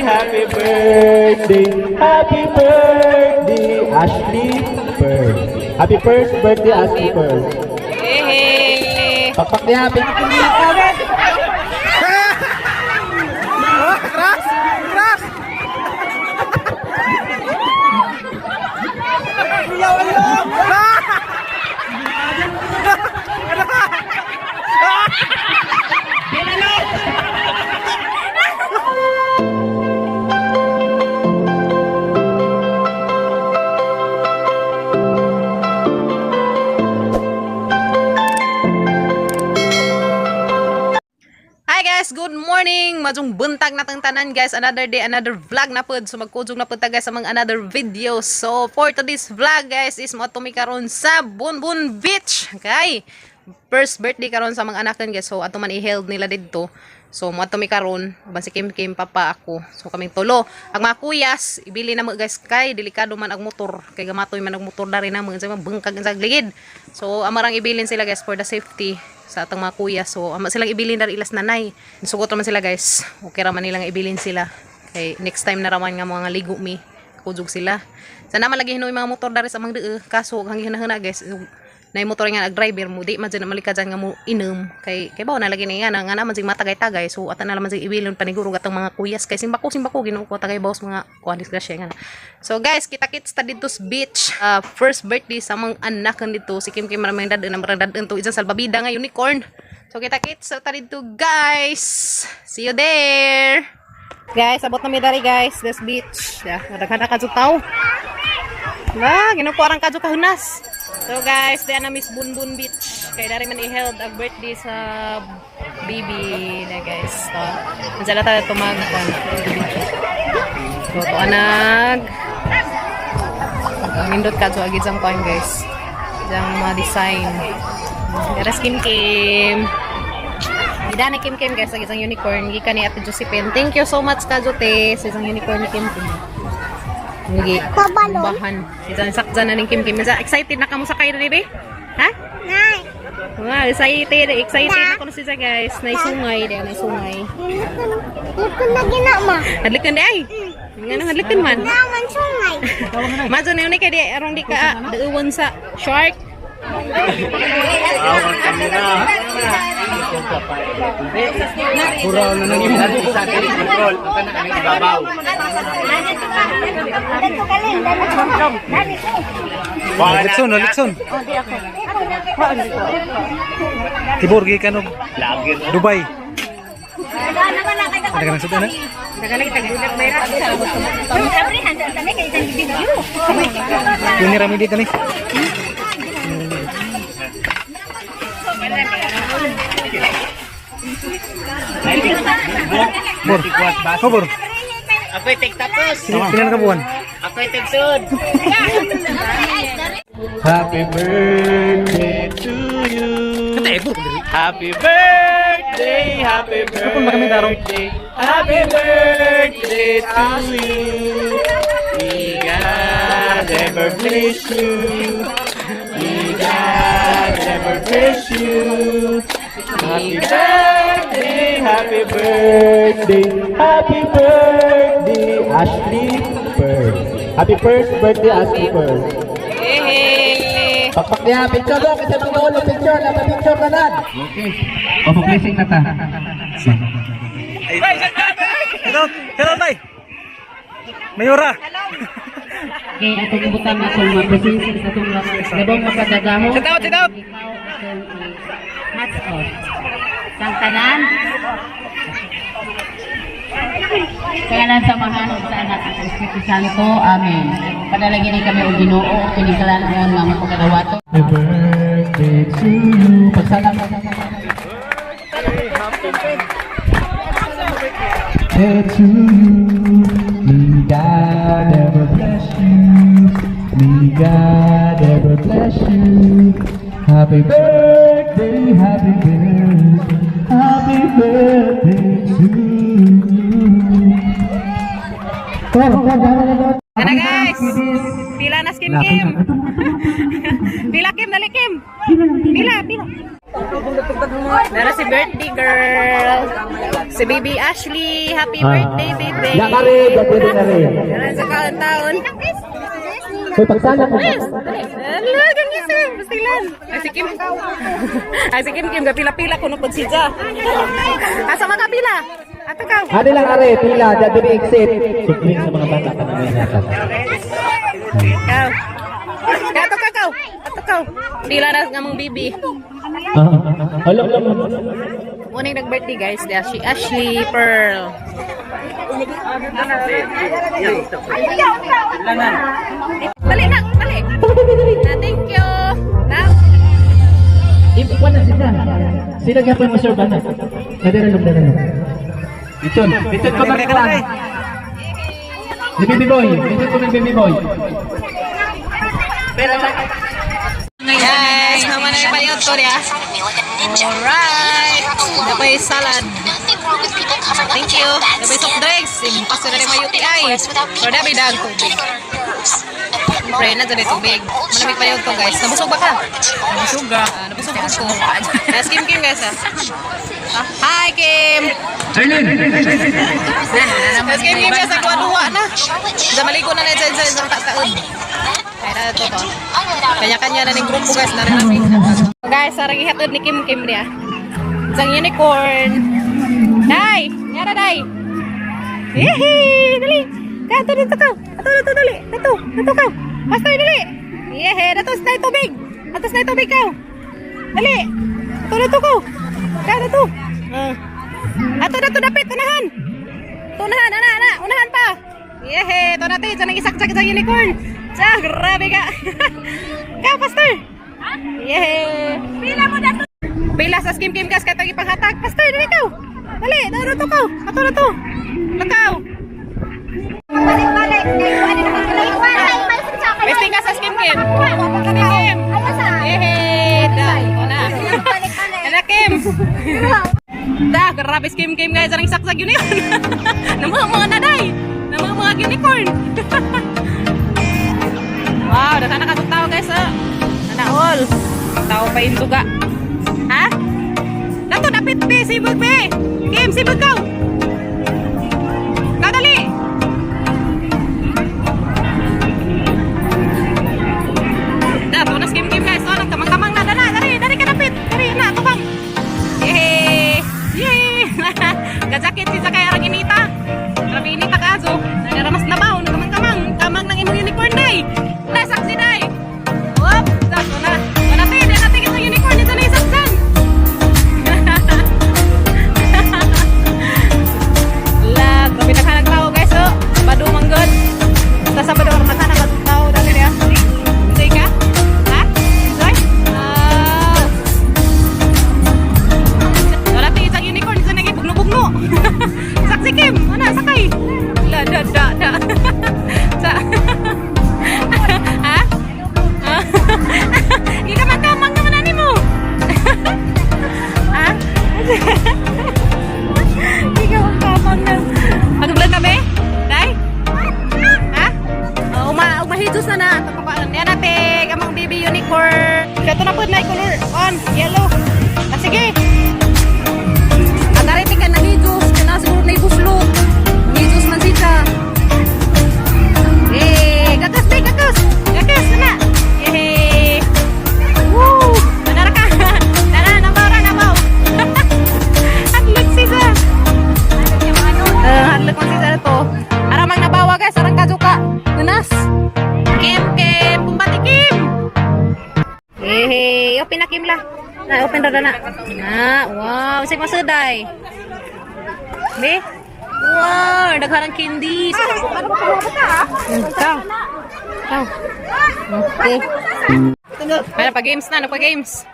Happy birthday, happy birthday, Ashley Pearl. Happy first birthday, Ashley Pearl. Hey! Pakpak niya, happy. Crash! Crash! Hi guys, good morning. Majong buntag na tang tanan guys. Another day, another vlog na pud. So magkujog na pud ta guys sa mga another video. So for today's vlog guys is moadto mi karon sa Bonbon Beach. Okay. First birthday karon sa mga anak guys. So ato man i-held nila didto. So moadto mi karon, uban si Kim Kim, papa, ako. So kaming tulo. Ang mga kuyas, ibili na mo guys kay delikado man ang motor. Kay gamatoy man ang motor dari na mo sa bangkag sa ligid. So amarang ibilin sila guys for the safety sa atong mga kuya. So ama silang ibilin dari ilas nanay. Sugot raman sila guys. Okay raman nilang ibilin sila. Kay next time na raman nga mga ligo mi kujog sila. Sana man lagi hinuoy mga motor dari sa mga dee. Kaso ang hinahuna guys, na motor nga nag-driver mo di man dyan malika dyan nga mo inom kay kay bawo na lagi ni nga na nga naman sing matagay-tagay, so ata na naman sing ibilon paniguro gatong mga kuyas kay simbako simbako Ginoo ko tagay bawas mga kuan disgrasya nga na. So guys, kita kits ta dito sa beach. Ah, first birthday sa mga anak dito si Kim Kim, maraming dad na marang dad to isang salbabida nga unicorn. So kita kits ta dito guys, see you there guys. Abot na mi dari guys, this beach. Yeah, daghan na kadto tawo na, ginuko arang kadto kahunas. So guys, di na Miss Bunbun Beach. Kay dari man i-held ang birthday sa baby na guys. So, nandiyan na tayo tumag video. So, to anag. Nindot ka so agad sang kuan guys. Diyan mga design. Dara Kim Kim. Ida na Kim Kim guys, ang isang unicorn gikan ni Ate Josephine. Thank you so much ka Jote sa isang unicorn ni Kim Kim. Ngi. Bahan. Isang sakjan na ning Kim Kim. Isa- Excited na kamo sa kayo diri? Ha? Nay, Wow, excited, excited na ko na siya guys. Naisungay, di naisungay. Lukon na ginama. Hadlikan di ay. Nga nang hadlikan man. Naman sungay. Mazo na yun kay di arong di ka dauwan sa shark. Puro na nang yung sa control, ang kanang ang ibabaw. Litson, oh, litson. Tibor, gikan og Dubai. Ano ka nang sud na? Yun ni Rami dito ni. Bor. Oh, bor. Ako'y tigtapos. Pila na ka buwan? Ako'y tigsod. Happy birthday to you. Happy birthday, happy Kapon ba kami tarong? birthday, happy birthday to you. May God ever bless you. May God ever bless you. Happy birthday, happy birthday, happy birthday, Ashley Pearl. Happy first birthday, Ashley Pearl. Hey! Pakpak niya, picture do, kasi mga ulo, picture, na picture na nan. Okay. O, blessing na ta. Hello, hello tay. Mayora. Kay atong ibutan atong mga presensya sa atong labong makadagahon. Sit out, sit out. Hats off. Sang tanan. Sa ngalan sa Amahan ug sa Anak ug sa Espiritu Santo. Amen. Padalangin ni kami og Ginoo ug kining kalan-on nga mapagkadawato. Happy birthday to you. Pagsalam. Birthday to you. May God ever bless you. May God ever bless you. Happy birthday, happy birthday, happy birthday to you. Kana guys. Pila na si Kim Kim. Pila Kim, dali Kim. Pila, pila. Nara si birthday girl. Si baby Ashley. Happy birthday, baby. Nakari, pwede na rin. Nara sa kaon-taon. Hoy, pagsala ko. Ala, ganyan sir. Pastilan. Ay, si Kim. Ay, si Kim Kim. Gapila-pila ko nung siya. Asa makapila? Ato ka. Ano lang are, pila, dati ni exit. Sukling sa mga bata ka na may nasa. Ikaw. Ato ka, kaw. Ato ka. Pila na nga mong bibi. Alo, alo, alo. Morning nag-birthday guys. Di si Ashley Pearl. Dali na, dali. Na, thank you. Na. Ipuan na sila. Sila gyapon mo sir ba na? Nadiralong nadiralong. Itun, itun ko man lang. Ni baby boy, itun ko ni baby boy. Guys, naman na yung paliot ko niya. Alright. Napay salad. Thank you. Napay soft drinks. Impas na rin may UTI. So, dabi dag tubig. Pre na dyan tubig. Malamig pa yun to guys. Nabusog ba ka? Nabusog ka. Nabusog ko. Guys, Kim Kim guys ah. Hi Kim! Guys, Kim Kim guys. Nagwa-duwa na. Diyan maligo na na dyan dyan dyan taon. Kaya na ito to. Kanya-kanya na ng grupo guys. Narin guys, sarang ihatod ni Kim Kim niya. Isang unicorn. Day! Yara, day! Yehey! Dali! Kato dito ka! Ato dito, dali! Ato! Ato ka! Pastor, dali! Yehe! Datos na tubig! Atos na tubig ka! Dali! Ato dito ko! Ka, dato! Ato dato dapit! Unahan! Unahan! Ana, ana! Unahan pa! Yehe! Ito natin! Diyan ang isaksak sa unicorn! Tiyan! Grabe ka! Ka, Pastor! Yehe! Pila mo dato! Pila sa skim kim gas katong ipanghatag. Pastor, dali ka. Dali, dali to ka. Ato na to. Lakaw. Balik-balik. Pwede ka sa skim kim. Kim. Yehe, da. Ito na. Ana Kim. Da, grabe skim kim guys. Anong saksag yun yun. Namang mga naday. Namang mga unicorn. Wow, daghan na katong tao guys. Ah. Ana all. Tao pa induga. Ha? Dato dapit be, sibog be. Kim, sibog ka. Kadali. Da, tunas Kim Kim guys. Oh, nagkamang-kamang na dala. Dari, dari ka dapit. Dari na tubang. Yay! Yay! Gajakit si Zakay arang inita. Grabe inita ka aso. Nagaramas na baw, nagkamang-kamang. Kamang ng imong unicorn day. Nasaksi day. Whoop! Das, na. Wala tayo, di natin itong unicorn. Ito na isaksan. La, grabe na kanang tao guys, oh. Bado manggod. Sa Sabado, naghanap ang tao dali niya. Enjoy ka? Ha? Enjoy? Ah. Wala tayo isang unicorn, isa naging bugno-bugno. Saksi Kim, ana, sakay. La, da, da, da. Sa. Ha? Ah. Gikamang-kamang naman ani mo. Ha? Ikaw ang kamang na. Mag-vlog kami? Day? Ha? Oh, umahijos na na. Tapapaan. Yan natin. Amang baby unicorn. Kato na po na color. On. Yellow. Ah, sige. Agarete ka na hijos. Kaya siguro na ibuslo. Hijos man siya. Eh, gagas, day, gagas. Gagas, na. Yay. Woo! Manara ka. Tara, nabaw ra, nabaw. Hadlok siya. Hadlok man siya to. Aramang nabawa guys, arang kajuka. Tunas. Kim, Kim, pumbati Kim. Hey, open na Kim la. Na, open ra na. Na, wow, sig masuday. Be? Wow, daghan ang candies. Ikaw. Ikaw. Okay. Para pa games na, pa games.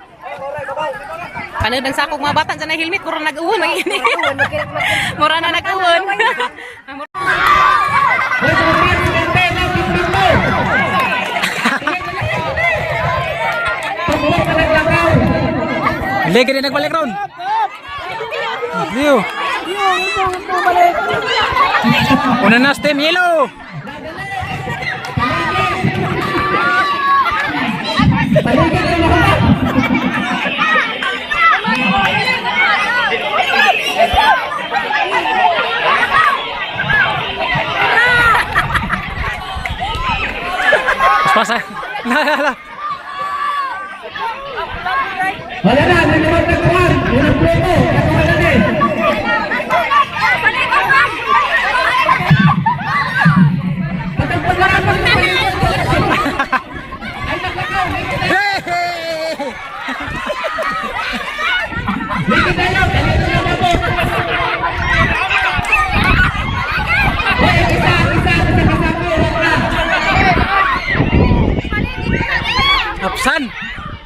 Panood ang sakog mga bata dyan na helmet, mura nag-uwon. Mura na nag-uwon. Hindi, ganyan nagbalik ron. Leo. Una na, stem yellow. Pasa. La la la. Wala na, may naman nagkuhan. Unang promo, nakuha na din. Ay, naglakaw. Hey! Ligid na lang, ligid na lang po. Hoy, isa, isa, isa kasama, wala na. Apsan.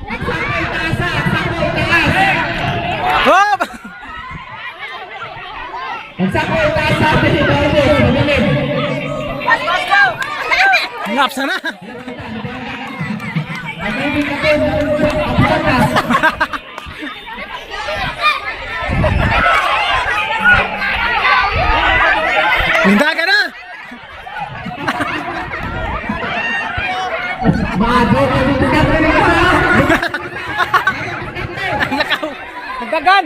Sakay taas, sakay taas. Hop! Ang sakay taas sa atin, Eduardo, mabilis. Apsan na. Ang ibig ako, ang na. Hinda ka na. Bago ka dito ka Nakaw. Nagdagan.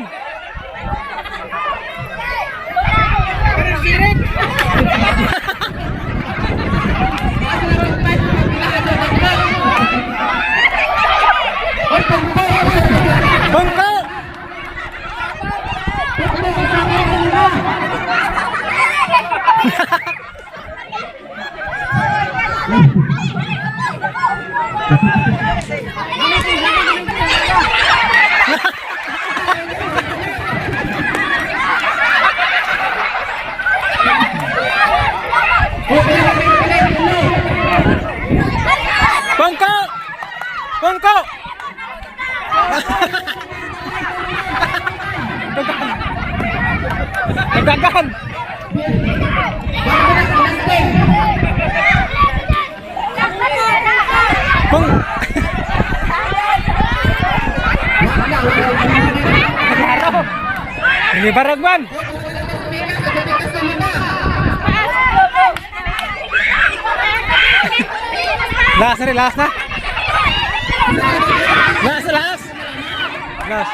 Hoy, pagpo! Bangka. Bangka. Bangka. Nagdagan. Bang. Ini barang man. Last na rin, last na. Last, last. Last.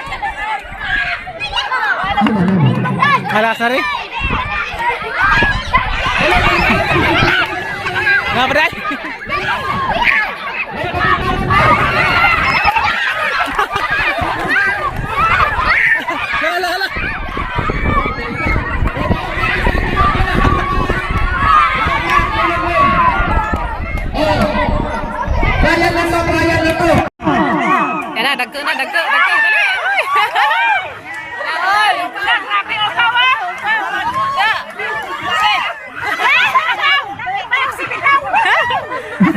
Ah, last na rin. Nga ba dahil? Hala, hala. Kaya lang to, kaya lang to. Kana dagko na dagko dagko dali.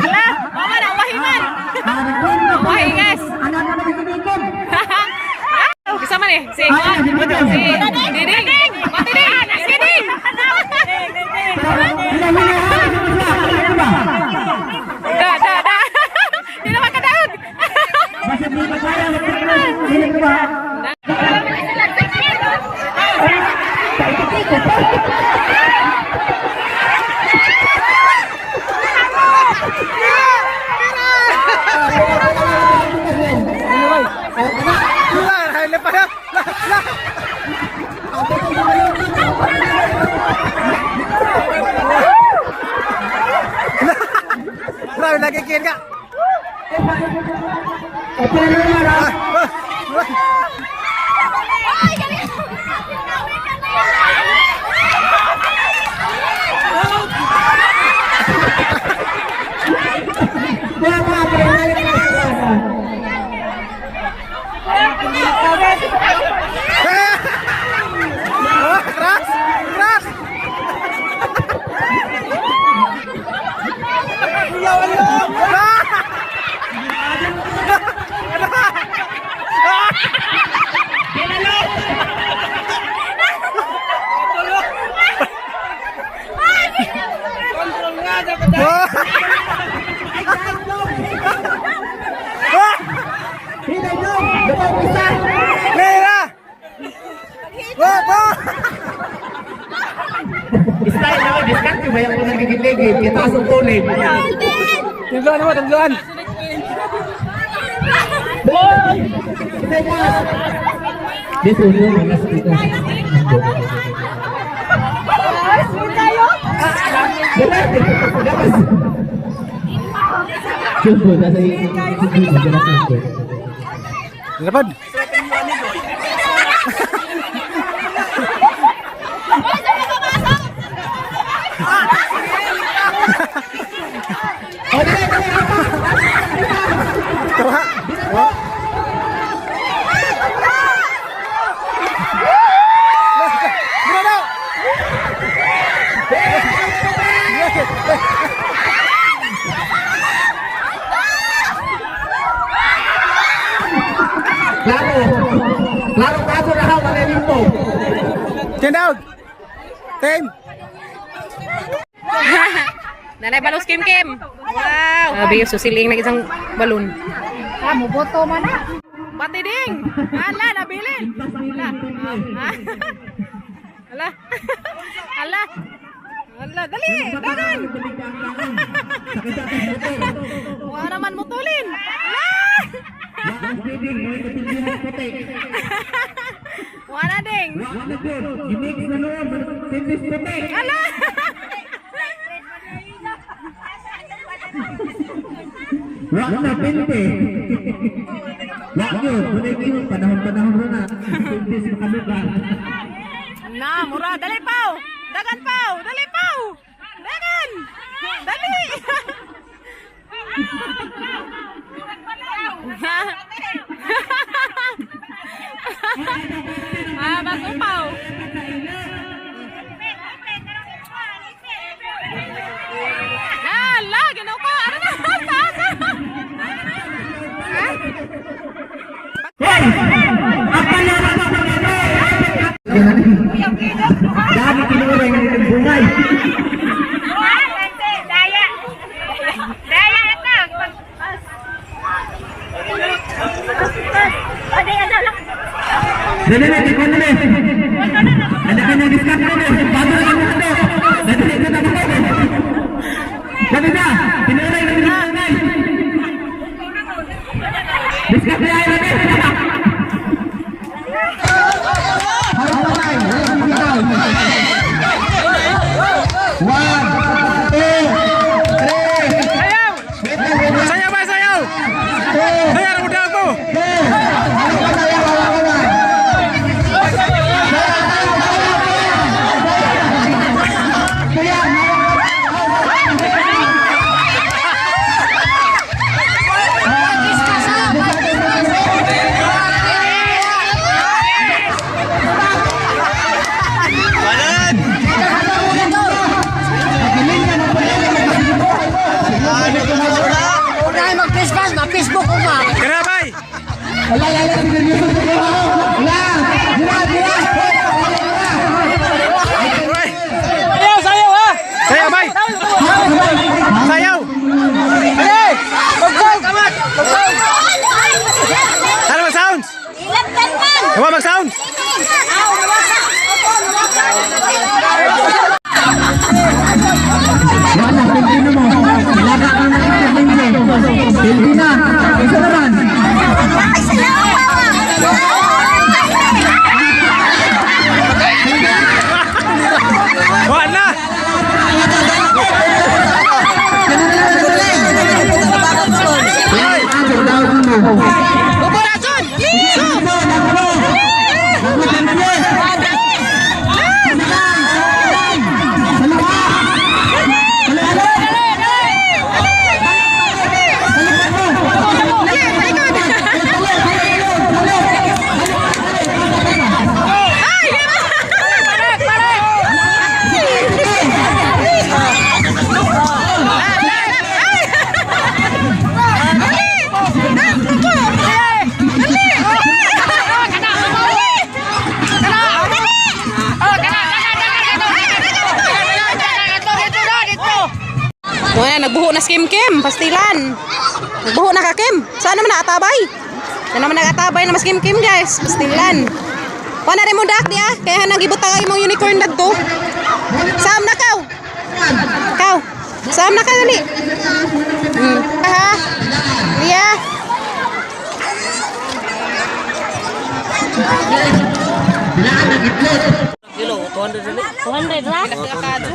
Hala, mama na wahiman. Wahi guys. Bisa man eh. Si si Diding. Mati ding. Si Ding. Da da da. Di na makadaog. Hala, hala pa na. La, la. Grabe, lagi kian ka. Ah, Crash! Crash! Mira! Wah, wah! Style na, diskarte ba yung unang gigit-ligit? Itaas ang tulid. Tagluan mo, tagluan. Dito, dito, nasa dito. Dito, dito. Sugbo, nasa sugbo, nasa sugbo. Lapad. Tuha. Wa. Bro daw. Klaro. Klaro kaso na haw, wala limpo. 10 down. 10. Nanay balos Kim Kim. Wow. Sabi so siling na isang balon. Ah, muboto man na. Pati ding. Ala, nabilin. Ala. Ah. Ala. Ala. Ala, dali, dagan. Wala naman mutulin. Ala. Wala ding. Imix na noon, tindis puti. Ala. Wa na pinte. Wa yun, wala yun, panahon-panahon na na. Tindis makalugar. Na, mura, dali pau. Dagan pau, dali pau. Dagan. Dali. Ah, bago pau. Ala, ginaw ko. Ano na? Taas. Dami kinuha yung bungay. Daya. Daya ito. Ade, ano lang. Dali na, di ko na eh. Anak ka na, discount na eh. Bago na kami ito. Dali na, dali na. Dali na, tinuray na tinuray. Discount na ay, dali na. One, two, three. Sayaw. Sayaw ba sayaw? Sayaw ra muda ako. Unay mag-Facebook, ma-Facebook ko ma. Grabay. Wala, wala, wala, wala, wala, Sayaw, sayaw ha. Sayaw bay. Sayaw. Hey! Pagpag! Pagpag! Ano mag sounds? Ilaptan man. Ano mag sounds? Aw, nawasa. Opo, nawasa. Wala, pilipino mo. Wala ka na ng Pilipina. Isa naman. Ay, salamat. Wala. Operasyon. So, dali, talikod. Ay, balik, balik. Wala, nagbuho na si Kim Kim, pastilan. Nagbuho na ka Kim. Saan naman naatabay? Saan naman nagatabay na mas Kim Kim guys, pastilan. Wala rin mo dak diya, kaya nang gibutang ay mong unicorn dagto. Saan na kaw? Kaw. Saan na ka dali? Ha? Lia. Kilo, 200 dali. 200 lang.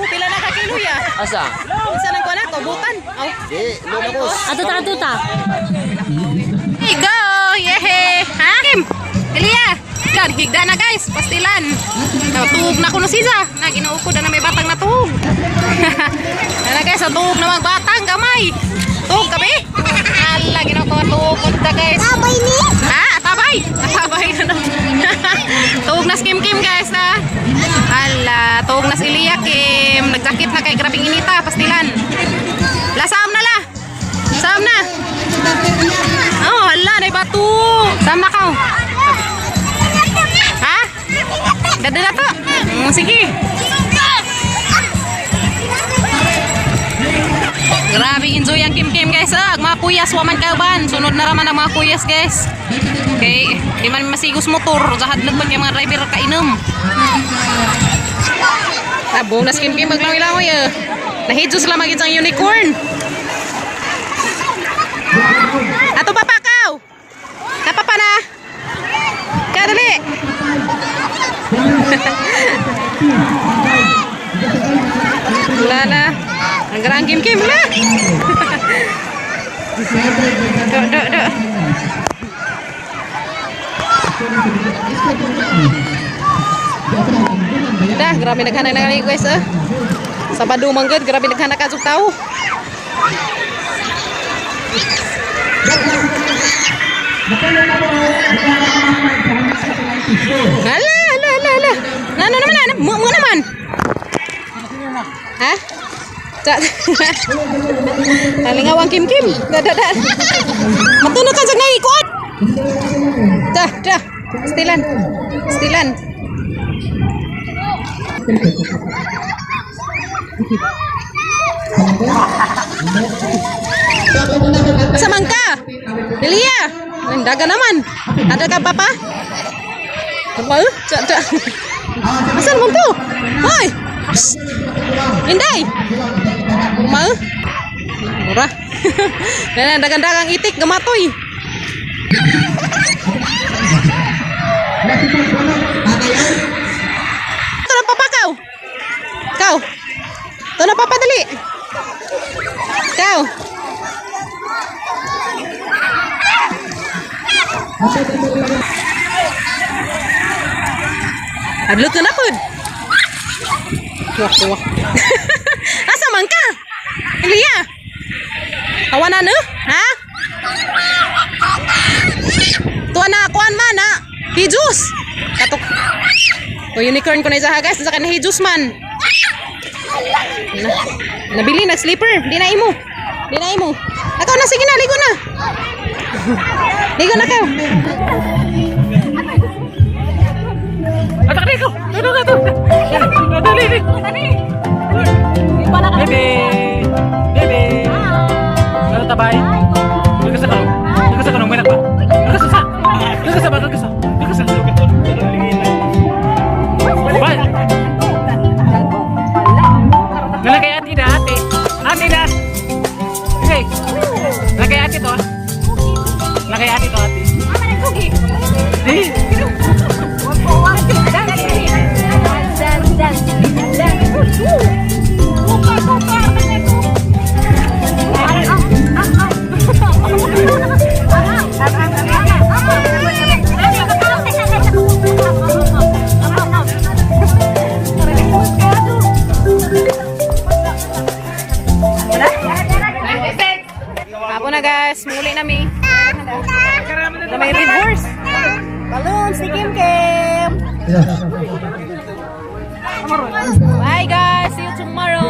Pila na ka kilo ya? Asa? Unsa nang kuan ato? Butan. Aw. Di, lumos. Ato ta, ato ta. Hey, go! Yehe! Ha? Kim! Elia! God, higda na guys! Pastilan! Tuog na kuno siya. Na, ginuukod na may batang na tuog. Na guys, ang tuog na magbatang gamay. Tuog kami? Ala, ginuukod tuog kunta guys. Abay ni. Ha? Atabay! Atabay na na. Tuog na si Kim Kim guys na. Ala, tuog na si Elia Kim. Nagjakit na kay grabing inita, pastilan. La, saam na la! Saam na! Oh, hala, nay bato. Saam na ka. Ha? Dadala to. Sige. Grabe enjoy ang Kim Kim guys. Ah, mga kuyas wa man kauban. Sunod na raman ang mga kuyas guys. Okay, di man masigos motor. Zahad man kay mga driver kainom. Tabong na si Kim Kim maglangoy-langoy eh. Nahidyo sila magit ang unicorn. Ato papa kaw. Napapa na. Kadali. Wala na. Ang garang Kim Kim na. Do do do. Dah, grabe naghanay na kami guys eh. Sabado man gud, grabe naghanay ka tao. Hala, hala, hala, hala. Ano naman, ano? Mo, mo naman. Ha? Talingaw ang Kim Kim. Da, da, da. Matunog ka sa naikuot. Da, da. Stilan. Stilan. Sa mangka. Lilia. Daga naman. Ada ka papa? Apa? Cak, cak. Asan mo to? Hoy! Psst. Inday! Kumae? Mura. Dagan dagang itik gamatoy. Ito na papa kaw. Kaw. Ito na papa dali. Kaw. Adlo ka na pod. Wah, wah. Asa man ka? Elia. Awa na no? Ha? Tuwa na kuan man ha. Hijus. Katok. O unicorn ko na isa ha guys, sa kan hijus man. Na, nabili nag sleeper, di na imo. Di na imo. Ako na sige na, ligo na. Ligo na kayo. Atak na ikaw! Ano ka to? Dali, dali! Bebe! Bebe! Ano tabay? Nagkasa ka nung? Nagkasa ka nung? May nakba? Nagkasa sa? Nagkasa ba? Nagkasa? Nagkasa? Ba? Nala kay ate na ate. Ate na! Okay. Nala kay ate to ah. Nala kay ate to ate. Di! Hapon na guys, muli na mi. Na may red horse. Balloons ni Kim Kim. Bye guys, see you tomorrow.